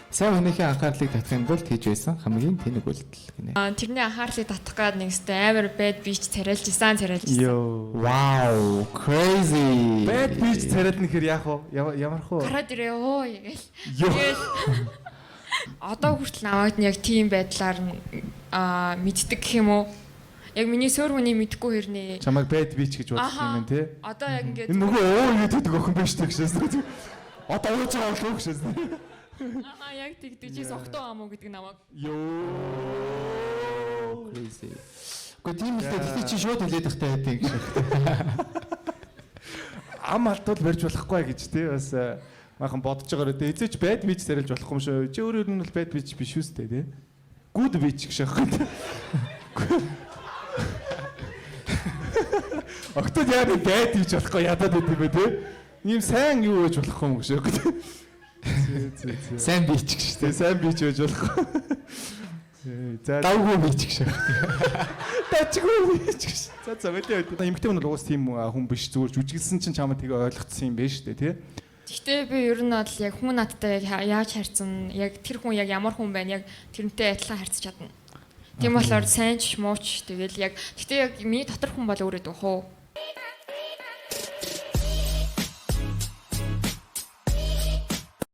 Сайн хүнийхээ анхаарлыг татахын тулд хийж байсан хамгийн тэнэг үйлдэл гинэ. Аа, тэрний анхаарлыг татах гээд нэг өстэй амар bad bitch царайлж исэн, царайлж исэн. Йоо. Wow, crazy. Bad bitch царайлна гэхээр яах вэ? Ямар хөө? Гараад ирээ өө гээл. Йоо. Тэгэл одоо хүртэл намайг нь яг тийм байдлаар нь мэддэг гэх юм уу? Яг миний суур хүний мэдгүй хэрнээ. Чамайг bad bitch гэж бодох юм байна те. Одоо яг ингээд Энэ нөгөө өө юу гэдэг охин биш үү гэшээс. Одоо ууж байгаа болов уу гэшээс. Аа, яг тэгдэг чи согтуу ам уу гэдэг намайг. Йоо. Crazy. Гэхдээ тийм л дээ. Тэгтээ чи шууд хэлээд тахтай байдаг гэж. Ам алдвал барьж болохгүй гэж те бас майхан бодож байгаа рүү те. Эзэж bad bitch царайлж болохгүй юм шүү. Чи өөрөөр нь бол bad bitch биш үстэй те. Good bitch гэж аахгүй те. Октод яа нэг bad bitch болохгүй ядаад байт юм бэ те. Ийм сайн юу байж болохгүй юм гэж аахгүй те. Зээ зээ зээ. Сайн bitch гэж Тэ те. сайн bitch байж болохгүй. За, Давгүй bitch гэж. дажгүй bitch гэж. За за, мэдээ. Эмэгтэй хүн бол уус тийм хүн биш, зүгээр жүжиглсэн чинь чамаа тэгээ ойлгоцсон юм байна шүү дээ тий. Гэхдээ би ер нь бол яг хүн надтай яг яаж харьцсан, яг тэр хүн яг ямар хүн байна, яг тэрнтэй адилхан харьцаж чадна. Тийм болохоор сайн ч муу ч тэгэл яг гэхдээ яг миний дотор хүн бол өөрөө дөхөө.